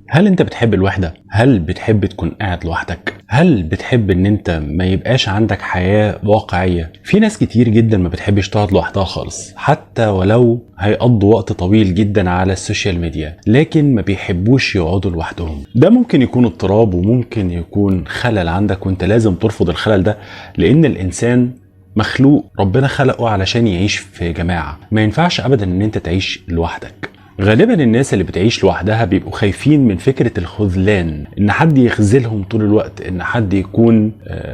هل انت بتحب الوحدة؟ هل بتحب تكون قاعد لوحدك؟ هل بتحب ان انت ما يبقاش عندك حياة واقعية؟ في ناس كتير جدا ما بتحبش تقعد لوحدها خالص، حتى ولو هيقضوا وقت طويل جدا على ال social media، لكن ما بيحبوش يقعدوا لوحدهم. ده ممكن يكون اضطراب وممكن يكون خلل عندك، وانت لازم ترفض الخلل ده، لان الانسان مخلوق ربنا خلقه علشان يعيش في جماعة. ما ينفعش ابدا ان انت تعيش لوحدك. غالبا الناس اللي بتعيش لوحدها بيبقوا خايفين من فكرة الخذلان، ان حد يخذلهم طول الوقت، ان حد يكون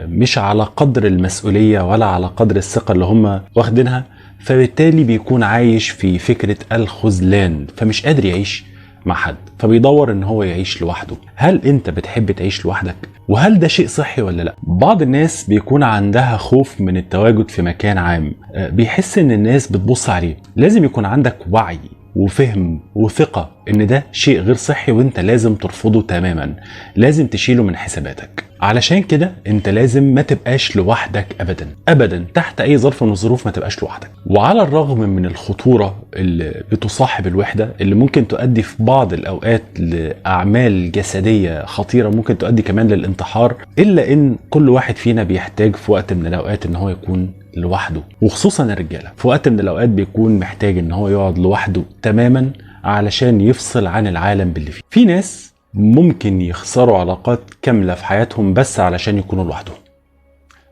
مش على قدر المسؤولية ولا على قدر الثقة اللي هم واخدينها، فبالتالي بيكون عايش في فكرة الخذلان، فمش قادر يعيش مع حد، فبيدور ان هو يعيش لوحده. هل انت بتحب تعيش لوحدك؟ وهل ده شيء صحي ولا لا؟ بعض الناس بيكون عندها خوف من التواجد في مكان عام، بيحس ان الناس بتبص عليه. لازم يكون عندك وعي وفهم وثقة ان ده شيء غير صحي وانت لازم ترفضه تماما، لازم تشيله من حساباتك. علشان كده انت لازم ما تبقاش لوحدك ابدا ابدا، تحت اي ظرف من الظروف ما تبقاش لوحدك. وعلى الرغم من الخطورة اللي بتصاحب الوحدة، اللي ممكن تؤدي في بعض الاوقات لاعمال جسدية خطيرة، ممكن تؤدي كمان للانتحار، الا ان كل واحد فينا بيحتاج في وقت من الاوقات ان هو يكون لوحده، وخصوصا الرجالة في وقت من الاوقات بيكون محتاج ان هو يقعد لوحده تماما علشان يفصل عن العالم باللي فيه. في ناس ممكن يخسروا علاقات كاملة في حياتهم بس علشان يكونوا لوحدهم.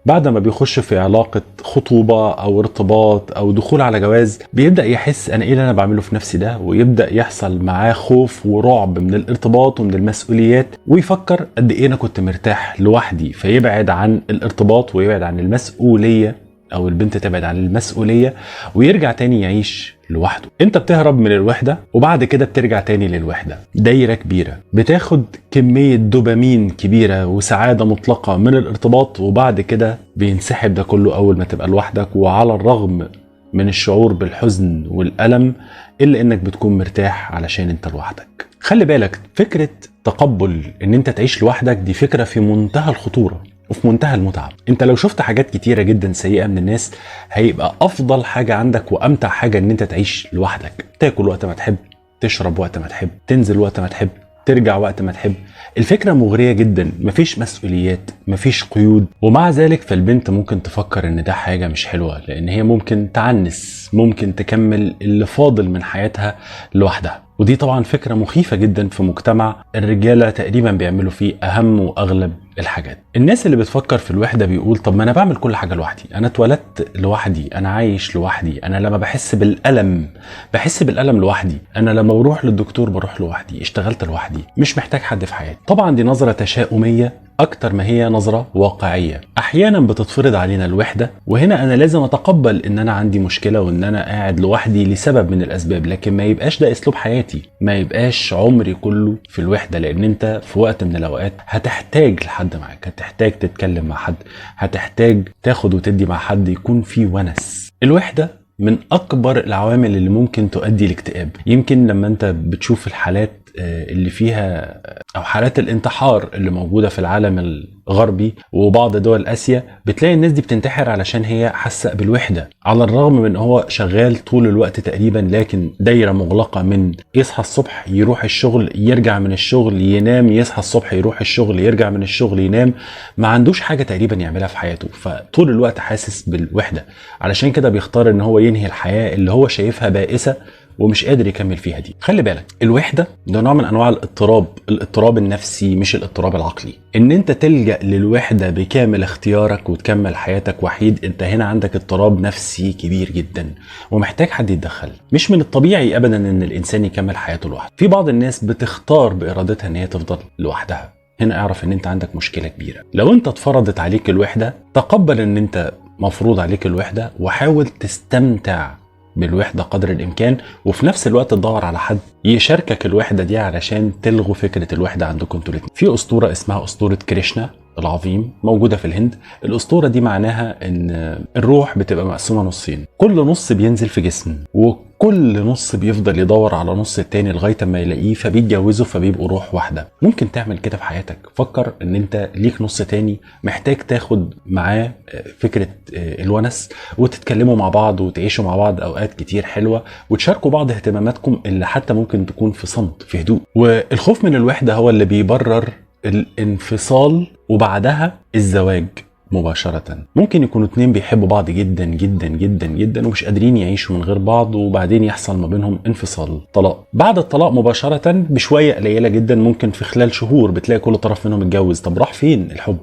بعد ما بيخش في علاقة خطوبة أو ارتباط أو دخول على جواز، بيبدأ يحس أنا إيه اللي أنا بعمله في نفسي ده، ويبدأ يحصل معاه خوف ورعب من الارتباط ومن المسؤوليات، ويفكر قد إيه أنا كنت مرتاح لوحدي، فيبعد عن الارتباط ويبعد عن المسؤولية، أو البنت تبعد عن المسؤولية، ويرجع تاني يعيش لوحده. انت بتهرب من الوحدة وبعد كده بترجع تاني للوحدة. دايرة كبيرة بتاخد كمية دوبامين كبيرة وسعادة مطلقة من الارتباط، وبعد كده بينسحب ده كله أول ما تبقى لوحدك. وعلى الرغم من الشعور بالحزن والألم، إلا إنك بتكون مرتاح علشان انت لوحدك. خلي بالك، فكرة تقبل إن انت تعيش لوحدك دي فكرة في منتهى الخطورة وفي منتهى المتعة. انت لو شفت حاجات كتيرة جدا سيئة من الناس، هيبقى افضل حاجة عندك وامتع حاجة ان انت تعيش لوحدك. تاكل وقت ما تحب، تشرب وقت ما تحب، تنزل وقت ما تحب، ترجع وقت ما تحب. الفكرة مغرية جدا، مفيش مسؤوليات، مفيش قيود. ومع ذلك فالبنت ممكن تفكر ان ده حاجة مش حلوة، لان هي ممكن تعنس، ممكن تكمل اللي فاضل من حياتها لوحدها. ودي طبعا فكرة مخيفة جدا في مجتمع الرجالة تقريبا بيعملوا فيه أهم وأغلب الحاجات. الناس اللي بتفكر في الوحدة بيقول طب ما أنا بعمل كل حاجة لوحدي، أنا اتولدت لوحدي، أنا عايش لوحدي، أنا لما بحس بالألم بحس بالألم لوحدي، أنا لما بروح للدكتور بروح لوحدي، اشتغلت لوحدي، مش محتاج حد في حياتي. طبعا دي نظرة تشاؤمية أكتر ما هي نظرة واقعية. أحيانا بتتفرض علينا الوحدة، وهنا أنا لازم أتقبل إن أنا عندي مشكلة وإن أنا قاعد لوحدي لسبب من الأسباب، لكن ما يبقاش ده أسلوب حياتي، ما يبقاش عمري كله في الوحدة، لأن أنت في وقت من الأوقات هتحتاج لحد معاك، هتحتاج تتكلم مع حد، هتحتاج تاخد وتدي مع حد، يكون في ونس. الوحدة من أكبر العوامل اللي ممكن تؤدي لاكتئاب. يمكن لما أنت بتشوف الحالات اللي فيها أو حالات الانتحار اللي موجودة في العالم الغربي وبعض دول آسيا، بتلاقي الناس دي بتنتحر علشان هي حاسة بالوحدة، على الرغم من هو شغال طول الوقت تقريبا، لكن دايرة مغلقة من يصحى الصبح يروح الشغل، يرجع من الشغل ينام، يصحى الصبح يروح الشغل، يرجع من الشغل ينام، ما عندوش حاجة تقريبا يعملها في حياته، فطول الوقت حاسس بالوحدة. علشان كده بيختار ان هو ينهي الحياة اللي هو شايفها بائسة ومش قادر يكمل فيها دي. خلي بالك، الوحدة ده نوع من انواع الاضطراب، الاضطراب النفسي مش الاضطراب العقلي. ان انت تلجأ للوحدة بكامل اختيارك وتكمل حياتك وحيد، انت هنا عندك اضطراب نفسي كبير جدا ومحتاج حد يتدخل. مش من الطبيعي ابدا ان الانسان يكمل حياته لوحده. في بعض الناس بتختار بارادتها ان هي تفضل لوحدها. هنا اعرف ان انت عندك مشكلة كبيرة. لو انت اتفرضت عليك الوحدة، تقبل ان انت مفروض عليك الوحدة، وحاول تستمتع بالوحدة قدر الإمكان، وفي نفس الوقت تدور على حد يشاركك الوحدة دي علشان تلغوا فكرة الوحدة عندكم انتوا الاتنين. في أسطورة اسمها أسطورة كريشنا. العظيم موجودة في الهند. الأسطورة دي معناها إن الروح بتبقى مقسومة نصين، كل نص بينزل في جسم، وكل نص بيفضل يدور على نص التاني لغاية ما يلاقيه، فبيتجوزوا فبيبقوا روح واحدة. ممكن تعمل كده في حياتك، فكر إن أنت ليك نص تاني محتاج تاخد معاه فكرة الونس، وتتكلموا مع بعض وتعيشوا مع بعض أوقات كتير حلوة، وتشاركوا بعض اهتماماتكم اللي حتى ممكن تكون في صمت، في هدوء. والخوف من الوحدة هو اللي بيبرر الانفصال وبعدها الزواج مباشرة. ممكن يكونوا اتنين بيحبوا بعض جدا جدا جدا جدا ومش قادرين يعيشوا من غير بعض، وبعدين يحصل ما بينهم انفصال، طلاق. بعد الطلاق مباشرة بشوية قليلة جدا، ممكن في خلال شهور، بتلاقي كل طرف منهم اتجوز. طب راح فين الحب؟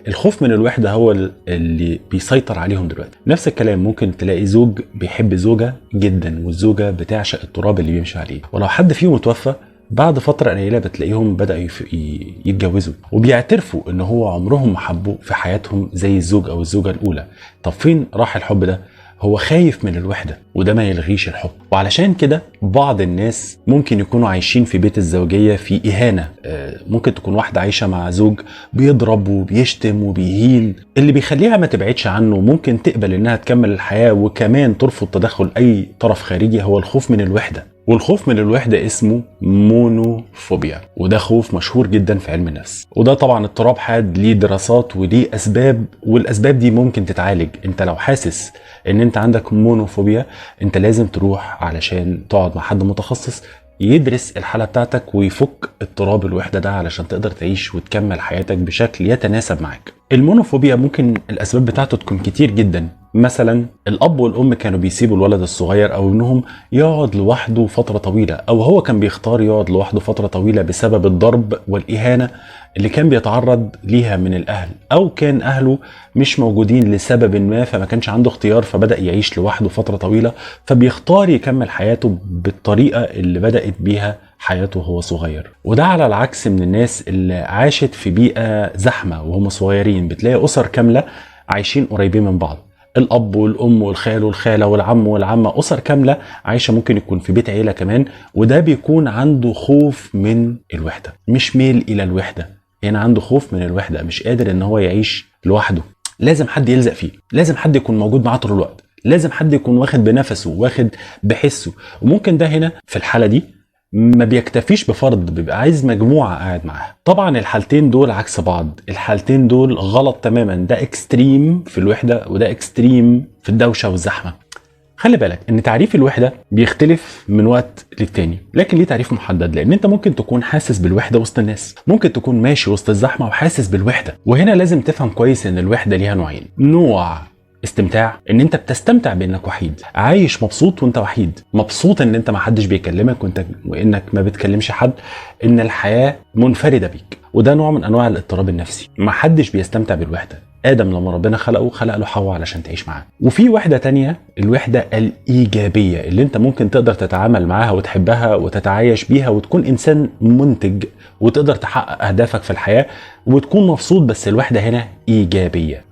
الخوف من الوحدة هو اللي بيسيطر عليهم دلوقتي. نفس الكلام ممكن تلاقي زوج بيحب زوجة جدا، والزوجة بتعشق التراب اللي بيمشي عليه، ولو حد فيهم اتوفى بعد فترة قليلة بتلاقيهم بدأوا يتجوزوا، وبيعترفوا ان هو عمرهم ما حبوا في حياتهم زي الزوج او الزوجة الاولى. طب فين راح الحب ده؟ هو خايف من الوحدة، وده ما يلغيش الحب. وعلشان كده بعض الناس ممكن يكونوا عايشين في بيت الزوجية في إهانة. ممكن تكون واحدة عايشة مع زوج بيضرب وبيشتم وبيهين، اللي بيخليها ما تبعدش عنه، ممكن تقبل إنها تكمل الحياة وكمان ترفض تدخل أي طرف خارجي، هو الخوف من الوحدة. والخوف من الوحدة اسمه monophobia، وده خوف مشهور جدا في علم النفس. وده طبعا اضطراب حاد ليه دراسات وليه أسباب، والأسباب دي ممكن تتعالج. انت لو حاسس ان انت عندك monophobia انت لازم تروح علشان تقعد مع حد متخصص يدرس الحالة بتاعتك ويفك اضطراب الوحدة ده علشان تقدر تعيش وتكمل حياتك بشكل يتناسب معاك. ال monophobia ممكن الأسباب بتاعته تكون كتير جدا. مثلا الأب والأم كانوا بيسيبوا الولد الصغير أو ابنهم يقعد لوحده فترة طويلة، أو هو كان بيختار يقعد لوحده فترة طويلة بسبب الضرب والإهانة اللي كان بيتعرض ليها من الأهل، أو كان أهله مش موجودين لسبب ما فما كانش عنده اختيار، فبدأ يعيش لوحده فترة طويلة، فبيختار يكمل حياته بالطريقة اللي بدأت بيها حياته وهو صغير. وده على العكس من الناس اللي عاشت في بيئة زحمة وهم صغيرين، بتلاقي أسر كاملة عايشين قريبين من بعض، الأب والأم والخال والخالة والعم والعمة، أسر كاملة عايشة، ممكن يكون في بيت عيلة كمان. وده بيكون عنده خوف من الوحدة، مش ميل إلى الوحدة، يعني عنده خوف من الوحدة، مش قادر إن هو يعيش لوحده، لازم حد يلزق فيه، لازم حد يكون موجود معاه طول الوقت، لازم حد يكون واخد بنفسه واخد بحسه. وممكن ده هنا في الحالة دي ما بيكتفيش بفرد، بيبقى عايز مجموعة قاعد معاها. طبعا الحالتين دول عكس بعض، الحالتين دول غلط تماما، ده extreme في الوحدة وده extreme في الدوشة والزحمة. خلي بالك ان تعريف الوحدة بيختلف من وقت للتاني، لكن ليه تعريف محدد، لان انت ممكن تكون حاسس بالوحدة وسط الناس، ممكن تكون ماشي وسط الزحمة وحاسس بالوحدة. وهنا لازم تفهم كويس ان الوحدة ليها نوعين، نوع استمتاع، ان انت بتستمتع بانك وحيد، عايش مبسوط وانت وحيد، مبسوط ان انت ما حدش بيكلمك وانك ما بتكلمش حد، ان الحياة منفردة بيك، وده نوع من انواع الاضطراب النفسي. ما حدش بيستمتع بالوحدة، آدم لما ربنا خلقه خلق له حواء علشان تعيش معاه. وفي وحدة تانية، الوحدة الإيجابية اللي انت ممكن تقدر تتعامل معاها وتحبها وتتعايش بيها وتكون إنسان منتج وتقدر تحقق أهدافك في الحياة وتكون مبسوط، بس الوحدة هنا إيجابية.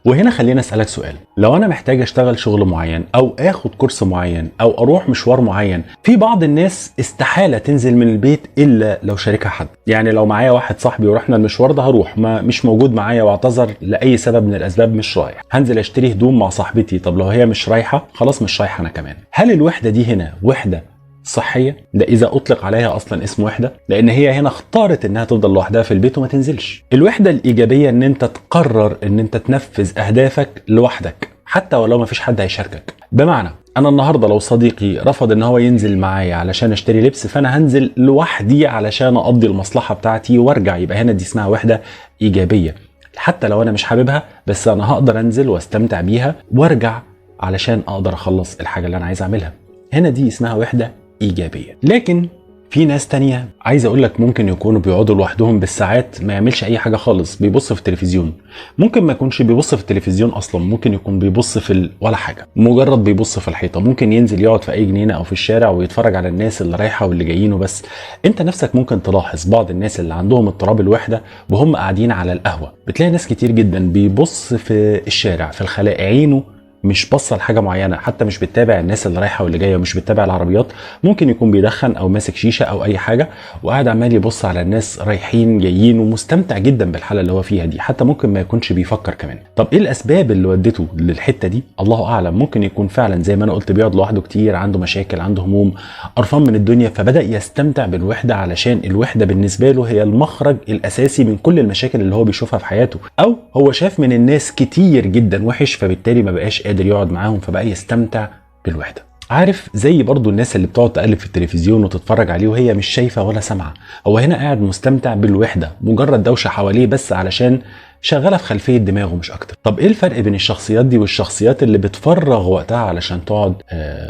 وهنا خلينا أسألك سؤال، لو أنا محتاج أشتغل شغل معين أو آخد كورس معين أو أروح مشوار معين، في بعض الناس استحالة تنزل من البيت إلا لو شاركها حد. يعني لو معايا واحد صاحبي ورحنا المشوار ده هروح، ما مش موجود معايا واعتذر لأي سبب من الأسباب مش رايح. هنزل أشتري هدوم مع صاحبتي، طب لو هي مش رايحة خلاص مش رايحة أنا كمان. هل الوحدة دي هنا وحدة صحية؟ ده إذا أطلق عليها أصلا اسم وحدة، لأن هي هنا اختارت إنها تفضل لوحدها في البيت وما تنزلش. الوحدة الإيجابية إن أنت تقرر إن أنت تنفذ أهدافك لوحدك حتى ولو ما فيش حد هيشاركك. بمعنى أنا النهاردة لو صديقي رفض إن هو ينزل معايا علشان أشتري لبس، فأنا هنزل لوحدي علشان أقضي المصلحة بتاعتي وارجع. يبقى هنا دي اسمها وحدة إيجابية، حتى لو أنا مش حاببها بس أنا هقدر أنزل واستمتع بيها وارجع علشان أقدر أخلص الحاجة اللي أنا عايز أعملها. هنا دي اسمها وحدة إيجابية. لكن في ناس تانية عايز أقولك ممكن يكونوا بيقعدوا لوحدهم بالساعات ما يعملش أي حاجة خالص، بيبص في التلفزيون، ممكن ما يكونش بيبص في التلفزيون أصلا، ممكن يكون بيبص في ولا حاجة، مجرد بيبص في الحيطة، ممكن ينزل يقعد في أي جنينة أو في الشارع ويتفرج على الناس اللي رايحة واللي جايين وبس. أنت نفسك ممكن تلاحظ بعض الناس اللي عندهم اضطراب الوحدة وهم قاعدين على القهوة، بتلاقي ناس كتير جدا بيبص في الشارع في الخلاء، عينه مش باصة لحاجة معينة، حتى مش بتتابع الناس اللي رايحة واللي جاية، ومش بتتابع العربيات. ممكن يكون بيدخن او ماسك شيشة او اي حاجة، وقاعد عمال يبص على الناس رايحين جايين، ومستمتع جدا بالحالة اللي هو فيها دي، حتى ممكن ما يكونش بيفكر كمان. طب ايه الاسباب اللي ودته للحتة دي؟ الله اعلم. ممكن يكون فعلا زي ما انا قلت بيقعد لوحده كتير، عنده مشاكل، عنده هموم، قرفان من الدنيا، فبدا يستمتع بالوحدة علشان الوحدة بالنسبة له هي المخرج الاساسي من كل المشاكل اللي هو بيشوفها في حياته، او هو شاف من الناس كتير جدا وحش، فبالتالي ما بقاش قادر يقعد معاهم، فبقى يستمتع بالوحدة. عارف زي برضو الناس اللي بتقعد تقلب في التلفزيون وتتفرج عليه وهي مش شايفه ولا سامعه، هو هنا قاعد مستمتع بالوحدة، مجرد دوشه حواليه بس علشان شغالة في خلفية دماغه مش اكتر. طب ايه الفرق بين الشخصيات دي والشخصيات اللي بتفرغ وقتها علشان تقعد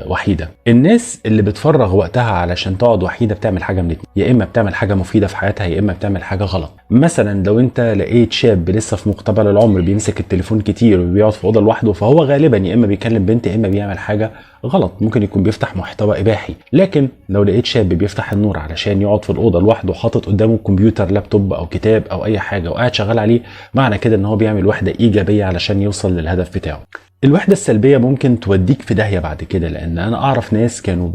وحيده؟ الناس اللي بتفرغ وقتها علشان تقعد وحيده بتعمل حاجة من اتنين، يا اما بتعمل حاجة مفيدة في حياتها، يا اما بتعمل حاجة غلط. مثلا لو انت لقيت شاب لسه في مقتبل العمر بيمسك التليفون كتير وبيقعد في اوضة لوحده، فهو غالبا يا اما بيكلم بنت يا اما بيعمل حاجة غلط، ممكن يكون بيفتح محتوى اباحي. لكن لو لقيت شاب بيفتح النور علشان يقعد في الاوضة لوحده، حاطط قدامه كمبيوتر، لابتوب او كتاب او اي حاجة، وقاعد شغال عليه، معنى كده ان هو بيعمل وحده ايجابية علشان يوصل للهدف بتاعه. الوحدة السلبية ممكن توديك في داهية بعد كده، لان انا اعرف ناس كانوا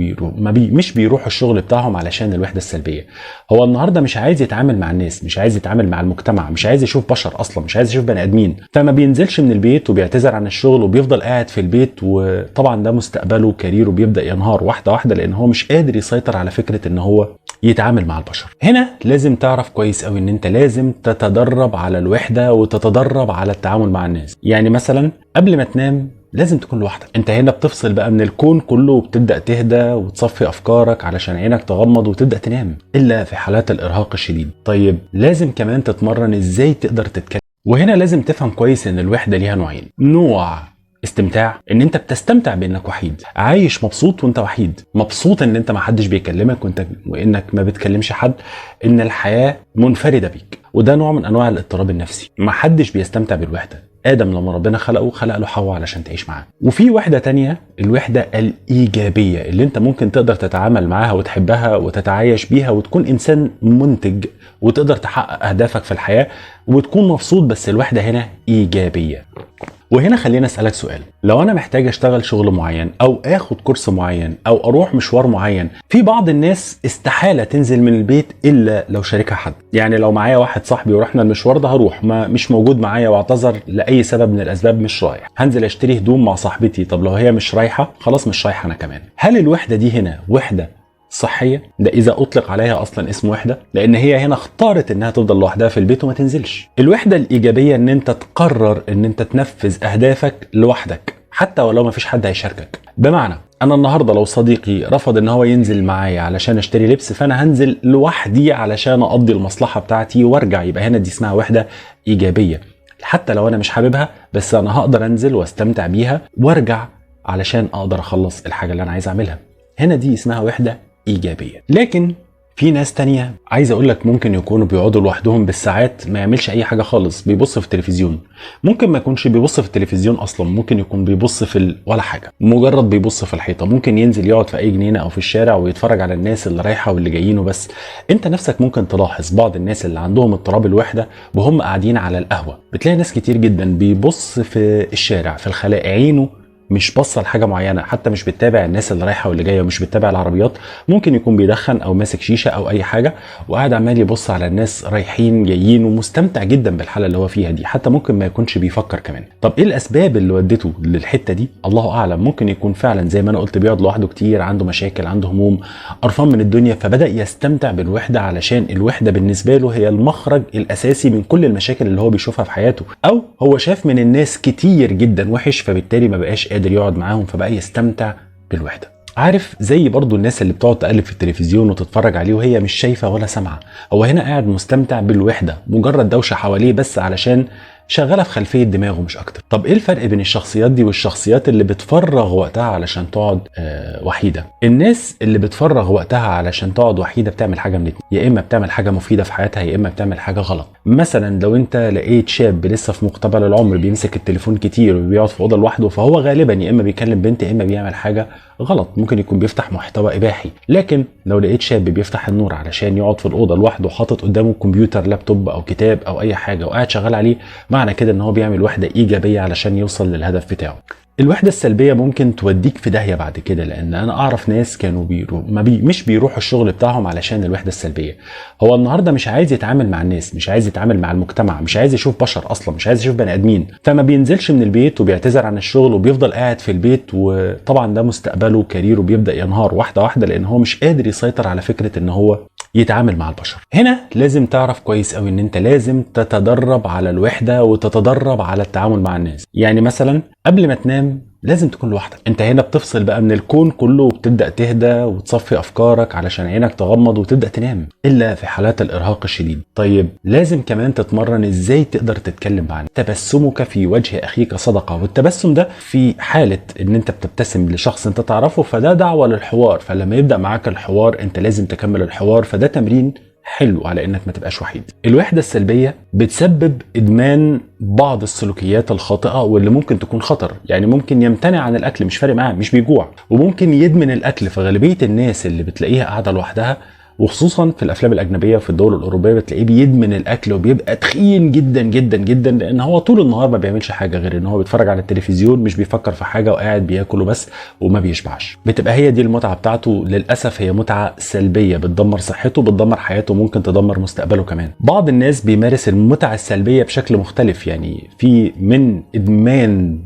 مش بيروحوا الشغل بتاعهم علشان الوحدة السلبية. هو النهارده مش عايز يتعامل مع الناس، مش عايز يتعامل مع المجتمع، مش عايز يشوف بشر اصلا، مش عايز يشوف بني ادمين، فما بينزلش من البيت وبيعتذر عن الشغل وبيفضل قاعد في البيت. وطبعا ده مستقبله وكاريره بيبدا ينهار واحدة واحدة، لان هو مش قادر يسيطر على فكرة ان هو يتعامل مع البشر. هنا لازم تعرف كويس قوي ان انت لازم تتدرب على الوحدة وتتدرب على التعامل مع الناس. يعني مثلا قبل ما تنام لازم تكون لوحدك، انت هنا بتفصل بقى من الكون كله وبتبدا تهدى وتصفي افكارك علشان عينك تغمض وتبدا تنام، الا في حالات الارهاق الشديد. طيب لازم كمان تتمرن ازاي تقدر تتكلم، وهنا لازم تفهم كويس ان الوحدة ليها نوعين. نوع استمتاع، ان انت بتستمتع بانك وحيد، عايش مبسوط وانت وحيد، مبسوط ان انت ما حدش بيكلمك وانك ما بتكلمش حد، ان الحياة منفردة بيك، وده نوع من انواع الاضطراب النفسي. ما حدش بيستمتع بالوحدة. آدم لما ربنا خلقه خلق له حواء علشان تعيش معاه. وفي وحدة تانية، الوحدة الإيجابية اللي انت ممكن تقدر تتعامل معاها وتحبها وتتعايش بيها وتكون إنسان منتج وتقدر تحقق أهدافك في الحياة وتكون مبسوط، بس الوحدة هنا إيجابية. وهنا خلينا أسألك سؤال، لو أنا محتاج أشتغل شغل معين أو آخد كورس معين أو أروح مشوار معين، في بعض الناس استحالة تنزل من البيت إلا لو شاركها حد. يعني لو معايا واحد صاحبي ورحنا المشوار ده هروح، ما مش موجود معايا واعتذر لأي سبب من الأسباب مش رايح. هنزل أشتري هدوم مع صاحبتي، طب لو هي مش رايحة خلاص مش رايحة أنا كمان. هل الوحدة دي هنا وحدة صحية؟ ده إذا أطلق عليها أصلا اسم وحدة، لأن هي هنا اختارت إنها تفضل لوحدها في البيت وما تنزلش. الوحدة الإيجابية إن أنت تقرر إن أنت تنفذ أهدافك لوحدك حتى ولو ما فيش حد هيشاركك. بمعنى أنا النهاردة لو صديقي رفض إن هو ينزل معايا علشان أشتري لبس، فأنا هنزل لوحدي علشان أقضي المصلحة بتاعتي وأرجع. يبقى هنا دي اسمها وحدة إيجابية، حتى لو أنا مش حاببها بس أنا هقدر أنزل واستمتع بيها وأرجع علشان أقدر أخلص الحاجة اللي أنا عايز أعملها. هنا دي اسمها وحدة إيجابية. لكن في ناس تانية عايز أقولك ممكن يكونوا بيقعدوا لوحدهم بالساعات ما يعملش أي حاجة خالص، بيبص في التلفزيون، ممكن ما يكونش بيبص في التلفزيون أصلا، ممكن يكون بيبص في ولا حاجة، مجرد بيبص في الحيطة، ممكن ينزل يقعد في أي جنينة أو في الشارع ويتفرج على الناس اللي رايحة واللي جايين وبس. أنت نفسك ممكن تلاحظ بعض الناس اللي عندهم اضطراب الوحدة وهم قاعدين على القهوة، بتلاقي ناس كتير جدا بيبص في الشارع في الخلاء، عينه مش باصة لحاجة معينة، حتى مش بتتابع الناس اللي رايحة واللي جاية ومش بتتابع العربيات، ممكن يكون بيدخن او ماسك شيشة او اي حاجة وقاعد عمال يبص على الناس رايحين جايين ومستمتع جدا بالحالة اللي هو فيها دي، حتى ممكن ما يكونش بيفكر كمان. طب ايه الاسباب اللي ودته للحتة دي؟ الله اعلم. ممكن يكون فعلا زي ما انا قلت بيقعد لوحده كتير، عنده مشاكل، عنده هموم، قرفان من الدنيا، فبدا يستمتع بالوحدة علشان الوحدة بالنسبة له هي المخرج الاساسي من كل المشاكل اللي هو بيشوفها في حياته، او هو شاف من الناس كتير جدا وحش فبالتالي ما بقاش قادر يقعد معاهم فبقى يستمتع بالوحدة. عارف زي برضو الناس اللي بتقعد تقلب في التلفزيون وتتفرج عليه وهي مش شايفه ولا سامعه، هو هنا قاعد مستمتع بالوحدة، مجرد دوشه حواليه بس علشان شغالة في خلفية دماغه مش اكتر. طب ايه الفرق بين الشخصيات دي والشخصيات اللي بتفرغ وقتها علشان تقعد وحيده؟ الناس اللي بتفرغ وقتها علشان تقعد وحيده بتعمل حاجة من اتنين، يا اما بتعمل حاجة مفيدة في حياتها يا اما بتعمل حاجة غلط. مثلا لو انت لقيت شاب لسه في مقتبل العمر بيمسك التليفون كتير وبيقعد في اوضة لوحده، فهو غالبا يا اما بيكلم بنت يا اما بيعمل حاجة غلط، ممكن يكون بيفتح محتوى اباحي. لكن لو لقيت شاب بيفتح النور علشان يقعد في الاوضة لوحده، حاطط قدامه كمبيوتر، لابتوب او كتاب او اي حاجة وقاعد شغال عليه، معنى كده ان هو بيعمل وحده ايجابية علشان يوصل للهدف بتاعه. الوحدة السلبية ممكن توديك في داهية بعد كده، لان انا اعرف ناس كانوا مش بيروحوا الشغل بتاعهم علشان الوحدة السلبية. هو النهارده مش عايز يتعامل مع الناس، مش عايز يتعامل مع المجتمع، مش عايز يشوف بشر اصلا، مش عايز يشوف بني ادمين، فما بينزلش من البيت وبيعتذر عن الشغل وبيفضل قاعد في البيت. وطبعا ده مستقبله وكاريره بيبدا ينهار واحدة واحدة، لان هو مش قادر يسيطر على فكرة ان هو يتعامل مع البشر. هنا لازم تعرف كويس قوي ان انت لازم تتدرب على الوحدة وتتدرب على التعامل مع الناس. يعني مثلا قبل ما تنام لازم تكون لوحدك، انت هنا بتفصل بقى من الكون كله وبتبدا تهدى وتصفي افكارك علشان عينك تغمض وتبدا تنام، الا في حالات الارهاق الشديد. طيب لازم كمان تتمرن ازاي تقدر تتكلم مع الناس. تبسمك في وجه اخيك صدقه، والتبسم ده في حاله ان انت بتبتسم لشخص انت تعرفه فده دعوه للحوار، فلما يبدا معاك الحوار انت لازم تكمل الحوار، فده تمرين حلو على انك ما تبقاش وحيد. الوحدة السلبية بتسبب ادمان بعض السلوكيات الخاطئة واللي ممكن تكون خطر. يعني ممكن يمتنع عن الاكل، مش فارق معاه، مش بيجوع، وممكن يدمن الاكل. فغالبيه الناس اللي بتلاقيها قاعدة لوحدها، وخصوصا في الافلام الاجنبية في الدول الاوروبية، بتلاقيه بيدمن الاكل وبيبقى تخين جدا جدا جدا، لان هو طول النهار ما بيعملش حاجة غير ان هو بيتفرج على التلفزيون، مش بيفكر في حاجة، وقاعد بياكل وبس وما بيشبعش. بتبقى هي دي المتعة بتاعته. للاسف هي متعه سلبية بتدمر صحته، بتدمر حياته، ممكن تدمر مستقبله كمان. بعض الناس بيمارس المتعة السلبية بشكل مختلف، يعني في من ادمان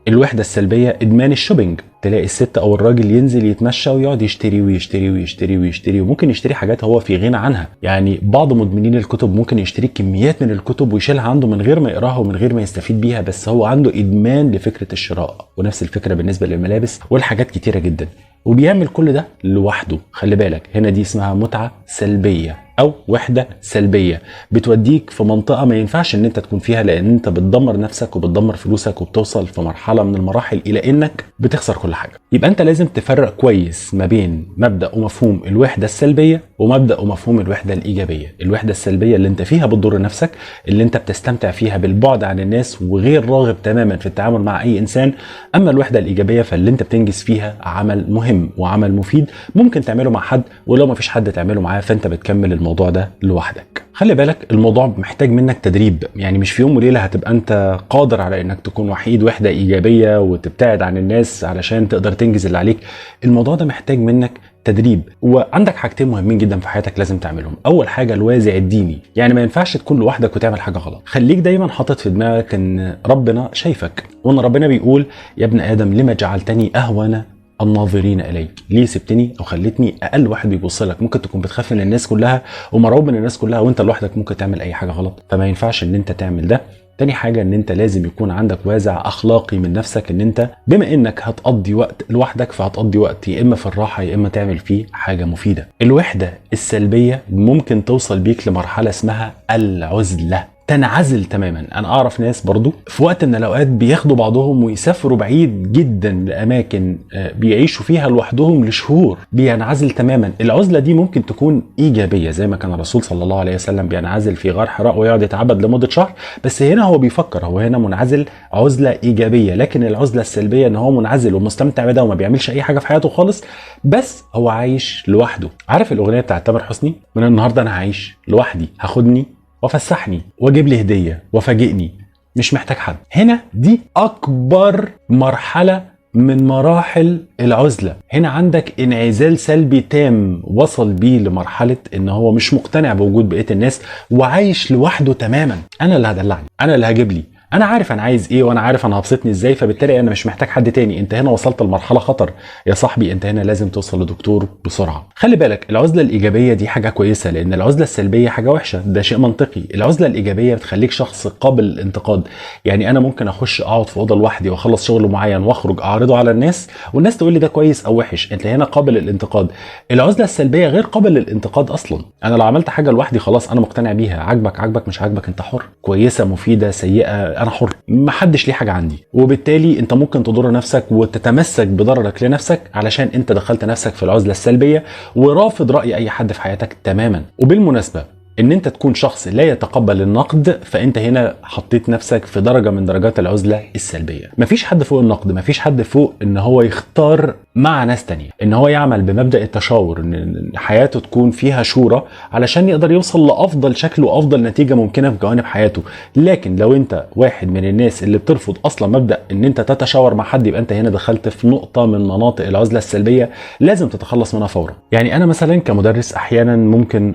الوحدة السلبية ادمان ال shopping. تلاقي الست او الراجل ينزل يتمشى ويقعد يشتري ويشتري ويشتري ويشتري، وممكن يشتري حاجات هو في غنى عنها. يعني بعض مدمنين الكتب ممكن يشتري كميات من الكتب ويشيلها عنده من غير ما يقراها ومن غير ما يستفيد بيها، بس هو عنده ادمان لفكرة الشراء. ونفس الفكرة بالنسبة للملابس والحاجات كتيرة جدا، وبيعمل كل ده لوحده. خلي بالك هنا دي اسمها متعه سلبية او وحده سلبية، بتوديك في منطقة ما ينفعش ان انت تكون فيها، لان انت بتدمر نفسك وبتدمر فلوسك، وبتوصل في مرحلة من المراحل الى انك بتخسر كل حاجة. يبقى انت لازم تفرق كويس ما بين مبدا ومفهوم الوحدة السلبية ومبدا ومفهوم الوحدة الايجابية. الوحدة السلبية اللي انت فيها بتضر نفسك، اللي انت بتستمتع فيها بالبعد عن الناس وغير راغب تماما في التعامل مع اي انسان. اما الوحدة الايجابية فاللي انت بتنجز فيها عمل مهم وعمل مفيد ممكن تعمله مع حد، ولو ما فيش حد تعمله معاه فانت بتكمل الموضوع ده لوحدك. خلي بالك الموضوع محتاج منك تدريب، يعني مش في يوم وليلة هتبقى انت قادر على انك تكون وحيد وحده ايجابية وتبتعد عن الناس علشان تقدر تنجز اللي عليك. الموضوع ده محتاج منك تدريب. وعندك حاجتين مهمين جدا في حياتك لازم تعملهم. اول حاجة الوازع الديني، يعني ما ينفعش تكون لوحدك وتعمل حاجة غلط. خليك دايما حاطط في دماغك ان ربنا شايفك، وان ربنا بيقول يا ابن ادم لما جعلتني اهون الناظرين اليك، ليه سبتني او خليتني اقل واحد بيبص لك؟ ممكن تكون بتخاف من الناس كلها ومرعوب من الناس كلها، وانت لوحدك ممكن تعمل اي حاجة غلط، فما ينفعش ان انت تعمل ده. تاني حاجة ان انت لازم يكون عندك وازع اخلاقي من نفسك، ان انت بما انك هتقضي وقت لوحدك فهتقضي وقت يا اما في الراحة يا اما تعمل فيه حاجة مفيدة. الوحدة السلبية ممكن توصل بيك لمرحلة اسمها العزلة، تنعزل تماما. انا اعرف ناس برضو في وقت من الاوقات بياخدوا بعضهم ويسافروا بعيد جدا لاماكن بيعيشوا فيها لوحدهم لشهور، بينعزل تماما. العزلة دي ممكن تكون ايجابية زي ما كان الرسول صلى الله عليه وسلم بينعزل في غار حراء ويقعد يتعبد لمدة شهر، بس هنا هو بيفكر، هو هنا منعزل عزله ايجابية. لكن العزلة السلبية ان هو منعزل ومستمتع بده وما بيعملش اي حاجة في حياته خالص، بس هو عايش لوحده. عارف الاغنية بتاعت تامر حسني، من النهارده انا هعيش لوحدي، هاخدني وفسحني واجيب لي هديه وفاجئني، مش محتاج حد. هنا دي اكبر مرحلة من مراحل العزلة. هنا عندك انعزال سلبي تام وصل بيه لمرحلة ان هو مش مقتنع بوجود بقية الناس وعايش لوحده تماما. انا اللي هدلعني، انا اللي هجيب لي، انا عارف انا عايز ايه، وانا عارف انا هبسطني ازاي، فبالتالي انا مش محتاج حد تاني. انت هنا وصلت لمرحلة خطر يا صاحبي، انت هنا لازم توصل لدكتور بسرعة. خلي بالك العزلة الايجابية دي حاجة كويسة، لان العزلة السلبية حاجة وحشة، ده شيء منطقي. العزلة الايجابية بتخليك شخص قابل للانتقاد، يعني انا ممكن اخش اقعد في اوضة لوحدي واخلص شغل معين واخرج اعرضه على الناس والناس تقول لي ده كويس او وحش، انت هنا قابل للانتقاد. العزلة السلبية غير قابل للانتقاد اصلا. انا لو عملت حاجة لوحدي خلاص انا مقتنع بيها، عاجبك عاجبك، مش عاجبك انت حر، كويسة مفيدة سيئه انا حر، محدش ليه حاجة عندي. وبالتالي انت ممكن تضر نفسك وتتمسك بضررك لنفسك علشان انت دخلت نفسك في العزلة السلبية ورافض راي اي حد في حياتك تماما. وبالمناسبة ان انت تكون شخص لا يتقبل النقد، فانت هنا حطيت نفسك في درجه من درجات العزلة السلبية. مفيش حد فوق النقد، مفيش حد فوق ان هو يختار مع ناس تانية، ان هو يعمل بمبدا التشاور، ان حياته تكون فيها شورى علشان يقدر يوصل لافضل شكل وافضل نتيجة ممكنة في جوانب حياته. لكن لو انت واحد من الناس اللي بترفض اصلا مبدا ان انت تتشاور مع حد، يبقى انت هنا دخلت في نقطة من مناطق العزلة السلبية لازم تتخلص منها فورا. يعني انا مثلا كمدرس احيانا ممكن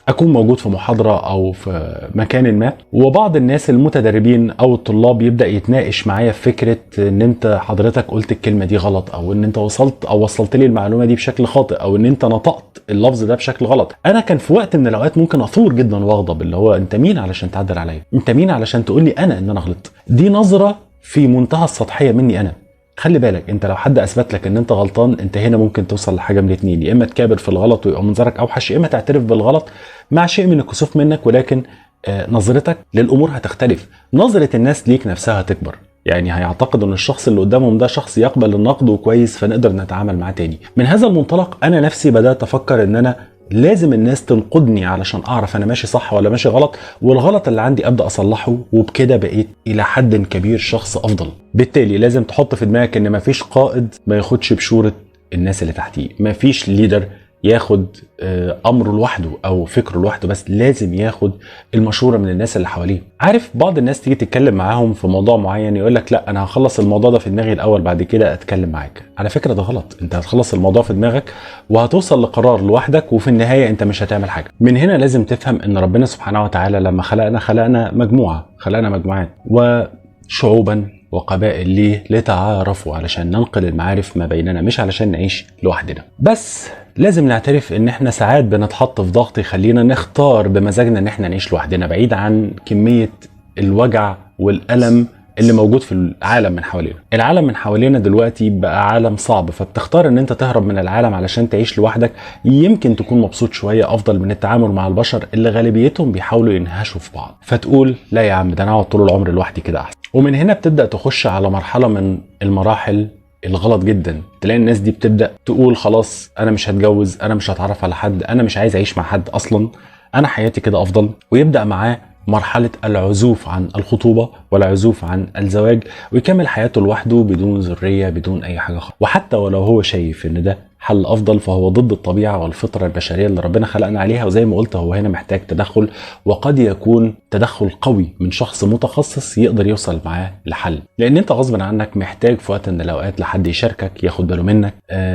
اكون موجود في محاضرة او في مكان ما، وبعض الناس المتدربين او الطلاب يبدا يتناقش معايا في فكرة ان انت حضرتك قلت الكلمة دي غلط، او ان انت وصلت او وصلت لي المعلومة دي بشكل خاطئ، او ان انت نطقت اللفظ ده بشكل غلط. انا كان في وقت من الاوقات ممكن اثور جدا واغضب، اللي هو انت مين علشان تعدل عليا؟ انت مين علشان تقول لي انا ان انا غلطت؟ دي نظره في منتهى السطحية مني انا. خلي بالك، انت لو حد اثبت لك ان انت غلطان، انت هنا ممكن توصل لحاجة من الاثنين، يا اما تكابر في الغلط ويبقى منظرك اوحش، يا اما تعترف بالغلط مع شيء من الكسوف منك، ولكن نظرتك للامور هتختلف، نظره الناس ليك نفسها هتكبر. يعني هيعتقدوا ان الشخص اللي قدامهم ده شخص يقبل النقد وكويس، فنقدر نتعامل معاه تاني. من هذا المنطلق انا نفسي بدات افكر ان انا لازم الناس تنقدني علشان اعرف انا ماشي صح ولا ماشي غلط، والغلط اللي عندي ابدا اصلحه، وبكده بقيت الى حد كبير شخص افضل. بالتالي لازم تحط في دماغك ان مفيش قائد ما ياخدش بشورة الناس اللي تحتيه، مفيش leader ياخد امره لوحده او فكرة لوحده، بس لازم ياخد المشورة من الناس اللي حواليه. عارف بعض الناس تيجي تتكلم معاهم في موضوع معين يقول لك لا انا هخلص الموضوع ده في دماغي الاول بعد كده اتكلم معاك. على فكرة ده غلط، انت هتخلص الموضوع في دماغك وهتوصل لقرار لوحدك، وفي النهاية انت مش هتعمل حاجة. من هنا لازم تفهم ان ربنا سبحانه وتعالى لما خلقنا خلقنا مجموعة، خلقنا مجموعات وشعوبا وقبائل. ليه؟ لتعارفوا، علشان ننقل المعارف ما بيننا، مش علشان نعيش لوحدنا. بس لازم نعترف ان احنا ساعات بنتحط في ضغط يخلينا نختار بمزاجنا ان احنا نعيش لوحدنا، بعيد عن كمية الوجع والألم اللي موجود في العالم من حوالينا. العالم من حوالينا دلوقتي بقى عالم صعب، فبتختار ان انت تهرب من العالم علشان تعيش لوحدك. يمكن تكون مبسوط شوية افضل من التعامل مع البشر اللي غالبيتهم بيحاولوا ينهشوا في بعض، فتقول لا يا عم ده انا اقعد طول العمر لوحدي كده احسن. ومن هنا بتبدأ تخش على مرحلة من المراحل الغلط جدا. تلاقي الناس دي بتبدأ تقول خلاص انا مش هتجوز، انا مش هتعرف على حد، انا مش عايز اعيش مع حد اصلا، انا حياتي كده افضل. ويبدأ معاه مرحلة العزوف عن الخطوبة والعزوف عن الزواج، ويكمل حياته لوحده بدون ذرية بدون أي حاجة خالص. وحتى ولو هو شايف إن ده حل أفضل، فهو ضد الطبيعة والفطرة البشرية اللي ربنا خلقنا عليها. وزي ما قلت هو هنا محتاج تدخل، وقد يكون تدخل قوي من شخص متخصص يقدر يوصل معاه لحل. لأن أنت غصب عنك محتاج في وقت من الأوقات لحد يشاركك، ياخد باله منك،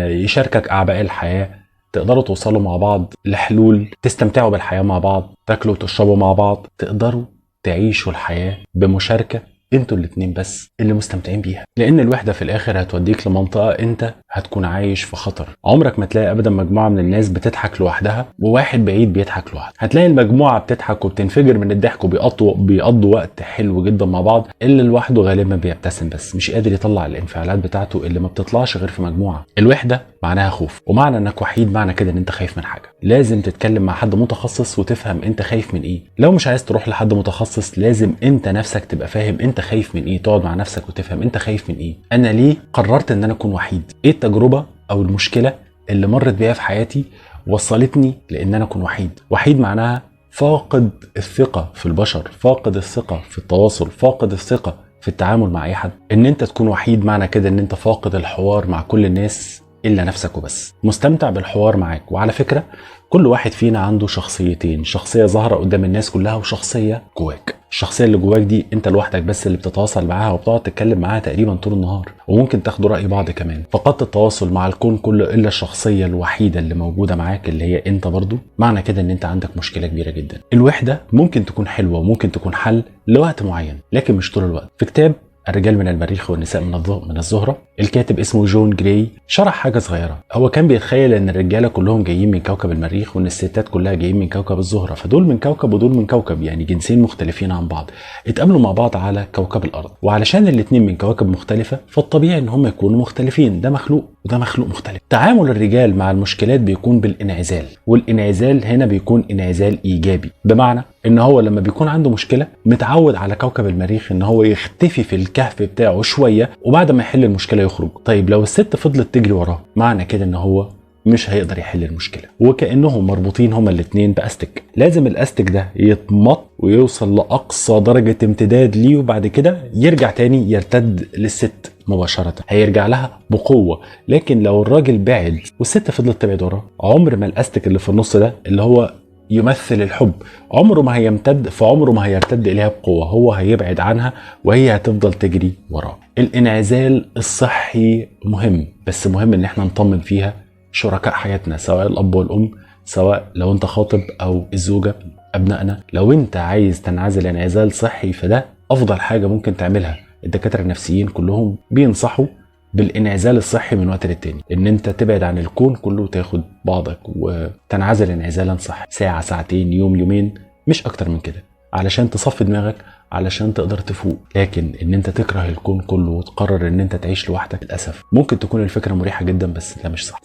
يشاركك أعباء الحياة، تقدروا توصلوا مع بعض لحلول، تستمتعوا بالحياة مع بعض، تاكلوا وتشربوا مع بعض، تقدروا تعيشوا الحياة بمشاركة انتوا الاتنين بس اللي مستمتعين بيها. لان الوحدة في الاخر هتوديك لمنطقة انت هتكون عايش في خطر. عمرك ما تلاقي ابدا مجموعة من الناس بتضحك لوحدها وواحد بعيد بيضحك لوحده. هتلاقي المجموعة بتضحك وبتنفجر من الضحك وبيقضوا وقت حلو جدا مع بعض، اللي لوحده غالبا بيبتسم بس مش قادر يطلع الانفعالات بتاعته اللي ما بتطلعش غير في مجموعة. الوحدة معناها خوف، ومعنى انك وحيد معنى كده ان انت خايف من حاجة. لازم تتكلم مع حد متخصص وتفهم انت خايف من ايه. لو مش عايز تروح لحد متخصص لازم انت نفسك تبقى فاهم انت خايف من ايه. تقعد مع نفسك وتفهم انت خايف من ايه. انا ليه قررت ان انا اكون وحيد؟ ايه التجربة او المشكلة اللي مرت بيها في حياتي وصلتني لان انا اكون وحيد؟ وحيد معناها فاقد الثقة في البشر، فاقد الثقة في التواصل، فاقد الثقة في التعامل مع اي حد. ان انت تكون وحيد معنى كده ان انت فاقد الحوار مع كل الناس الا نفسك وبس، مستمتع بالحوار معاك. وعلى فكرة كل واحد فينا عنده شخصيتين، شخصية ظاهره قدام الناس كلها وشخصية جواك. الشخصية اللي جواك دي انت لوحدك بس اللي بتتواصل معاها وبتقعد تتكلم معاها تقريبا طول النهار، وممكن تاخدوا راي بعض كمان. فقدت التواصل مع الكون كله الا الشخصية الوحيدة اللي موجودة معاك اللي هي انت برضو. معنى كده ان انت عندك مشكلة كبيرة جدا. الوحدة ممكن تكون حلوة وممكن تكون حل لوقت معين، لكن مش طول الوقت. في كتاب الرجال من المريخ والنساء من الزهرة، الكاتب اسمه جون جراي، شرح حاجة صغيرة. هو كان بيتخيل ان الرجالة كلهم جايين من كوكب المريخ وان الستات كلها جايين من كوكب الزهرة، فدول من كوكب ودول من كوكب، يعني جنسين مختلفين عن بعض، اتقابلوا مع بعض على كوكب الارض. وعلشان الاتنين من كواكب مختلفة فالطبيعي ان هم يكونوا مختلفين، ده مخلوق وده مخلوق مختلف. تعامل الرجال مع المشكلات بيكون بالانعزال، والانعزال هنا بيكون انعزال ايجابي، بمعنى ان هو لما بيكون عنده مشكلة متعود على كوكب المريخ ان هو يختفي في الكهف بتاعه شوية وبعد ما يحل المشكلة يخرج. طيب لو الست فضلت تجري وراه، معنى كده ان هو مش هيقدر يحل المشكلة، وكانهم مربوطين هما الاثنين باستك. لازم الاستك ده يتمط ويوصل لاقصى درجه امتداد ليه، وبعد كده يرجع تاني يرتد للست مباشرة، هيرجع لها بقوة. لكن لو الراجل بعد والست فضلت تبعد وراه، عمر ما الاستك اللي في النص ده اللي هو يمثل الحب عمره ما هيمتد، فعمره ما هيرتد اليها بقوة، هو هيبعد عنها وهي هتفضل تجري وراه. الانعزال الصحي مهم، بس مهم ان احنا نطمن فيها شركاء حياتنا، سواء الاب والام، سواء لو انت خاطب او الزوجة، ابنائنا. لو انت عايز تنعزل انعزال صحي فده افضل حاجة ممكن تعملها. الدكاترة النفسيين كلهم بينصحوا بالانعزال الصحي من وقت للتاني، ان انت تبعد عن الكون كله وتاخد بعضك وتنعزل انعزالا صحي، ساعة ساعتين، يوم يومين، مش اكتر من كده، علشان تصفي دماغك، علشان تقدر تفوق. لكن ان انت تكره الكون كله وتقرر ان انت تعيش لوحدك، للاسف ممكن تكون الفكرة مريحه جدا، بس ده مش صح.